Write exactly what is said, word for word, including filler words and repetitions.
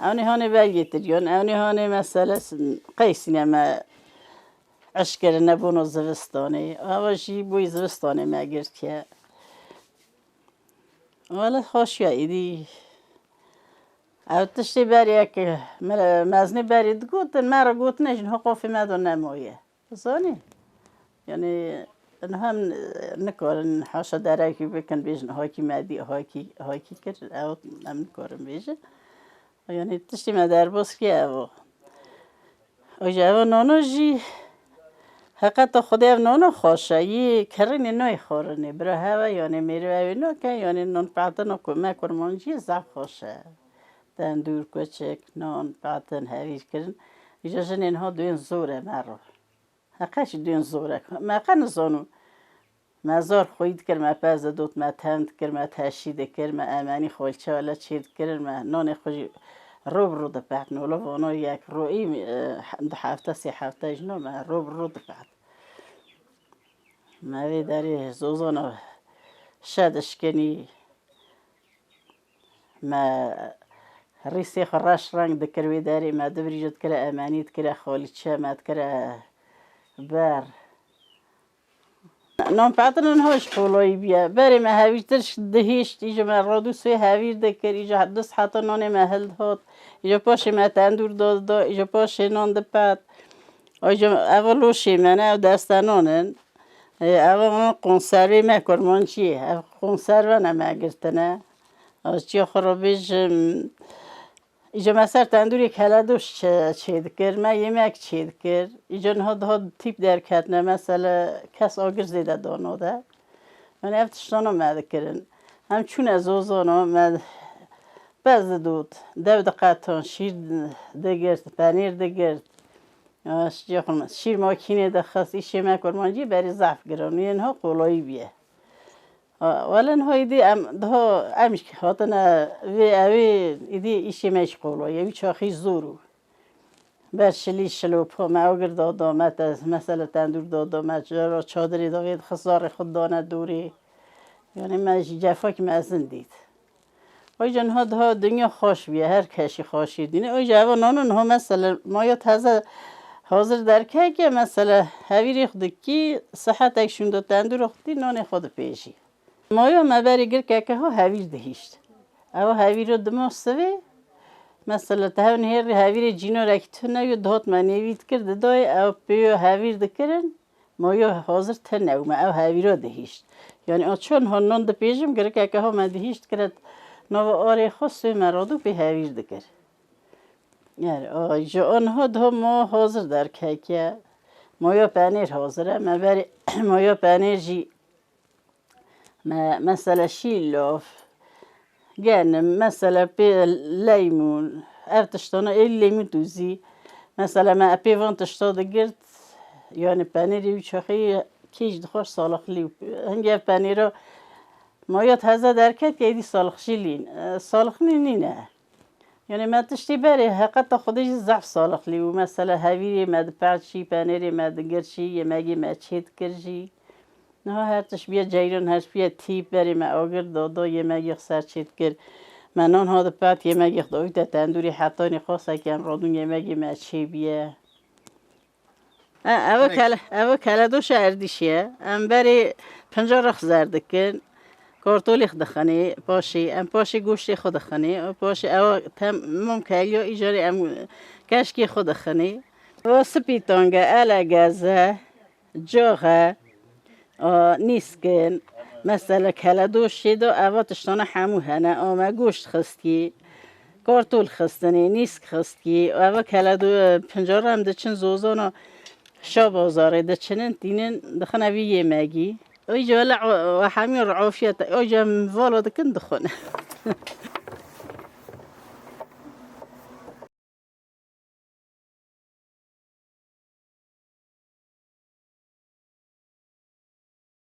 Ewnê hanê belgê tiriyon, ewnê hanê mesele s-, qeysîne me eş kirine bono zivistanê. Ava jî boyî zivistanê me girtiye. Wele xweşiya êdî. Ew tiştê berê yek me-, mezinê berê digotin, me re gotine jin ho qofê me do nemoye. Zanî? Yanî niha em nikarin haşa derekî bikin, bêjin hakî me dî, hakî, hakî kir, ew em nikarin bêjin. Yanî tiştê me derbas kiriye ev o. Û ji ev nano jî heqeta Xwedê ev nano xweş e, yê kerînê nayê xwarinê. Bira hev e, yanî mêrê ew ê nake, yanî non petina ku me kurmancî zaf xweş e. Tendûr, kuçik, non, petin, hevîr kirin. Îja jinên ha duyên zor e me re. Heqe jî duyên zor e. Me qe nizano. Me zor xwî dikir, me pez didot, me tem dikir, me teşî dikir, me emenî xolçe wele çê dikirin, me nonê xwe jî ro bi ro dipetin. Wele vano yek roî, e, du hefte, sê hefte jino me ro bi ro dipet. Me vê derê zozana şe dişkinî. Me rîsê xwe reş reng dikir wê derê, me divirî jî dikire emenî, dikire xolîçe, me dikire ber. Non petin niha ji qolayî bûye. Berê me hevîrtir dihişt, îja me radû swê hevîr dikir, îja du seheta nonê me hildihat, îja paşê me tendûr dada, îja paşê non dipet. Îja eva loşê me ne, ev destenon in. Ê, eva konservê me kurmancî ye. Ev konserve ne me girtine. Ez çiya xwe re bêjim, îja me ser tendûrê keledoş çê, çê dikir, me yemek çê dikir. Îja niha daha tîp derketine, mesela kes agir zêde dano de. Yanî ev tiştana me dikirin. Em çûne zozana, me pez didot, dev diqetan, şîr digirt, penêr digirt. Ya, şîr xwe, şîr makînê dixist, îşê me kurmancî berî zaf giran, yên ha qolayî bûye. Ha, wele niha îdî em, daha em jî hatine vê evê, îdî îşê me jî qolay, ewî çaxî zor û. Ber şilî şilopa me agir dada, me te, mesele tendûr dada, me cara çadirê da vê dixist zarê xwe dane dorê. Yanî me jî cefakî mezin dît. Oy jî niha daha dinya xweş bûye, her kesî xweşî dîne. Oy jî eva nano niha mesele maya teze hazir derkeke, mesele hevîrê xwe dikî, sihetek şûnda tendûra xwe dî, nanê xwe dipêjî. Maya me berê girkeke ha hevîr dihîşt. Ewa hevîra dima sivê, mesele te hev nihêrî hevîrê cînorekî tune yo, dihat me nêvî dikir, didayê ew pêyo hevîr dikirin. Ma yo hazir tine û me ew hevîra dihîşt. Yanî a çon ha non dipêjim, girikeke ha me dihîşt kire nava arê xwe, sê me radû pê hevîr dikir. Yani, a, ji aniha daha ma hazir derkeke. Maya penêr hazir e. Me berê maya penêr jî me, mesela şîlof, genim, mesela pê leymûn, ev tiştana êlî leymûn tûzî. Mesela me pê van tişta digirt, yani penêrê wî çaxî kêj dixwar salixlî û hingê ev penêra maya teze derket ke êdî salixjî lîn, e, salixnî nîne. Yani me tiştî berê heqeta Xwedê jî zehf salixlî û mesela hevîrê me dipert jî, penêrê me digirt jî, yemegê me çê dikir jî. Niha her tişt bûye ceyran, her tişt bûye tîp, berê me agir dada, yemegê xwe ser çê dikir. Me nan ha dipet, yemegê xwe dawîte tendûrê, hetanî xwest eke em radûn yemegê me çê bûye. E, ew kele, ew keledoşa erdîşî ye. Em berê pincara xwe zer dikin. Kartolê xwe dixinê, paşê, em paşê goştê xwe dixinê. Paşê ew temam keliya, îcarê em keşkê xwe dixinê. Ew spî tang e, ele geze. Coxe, a, nîskin, mesela keledoşê de eva tiştana hemû hene. A, me goşt xistî, kartol xistinê, nîsk xistî. Eva keledo-, pincara em diçin zozana şa bazarê diçinin, tînin, dixine vî yemegî. Oy ji wele o-, we hemî re afiyet e. Oy ji em vala dikin dixwin.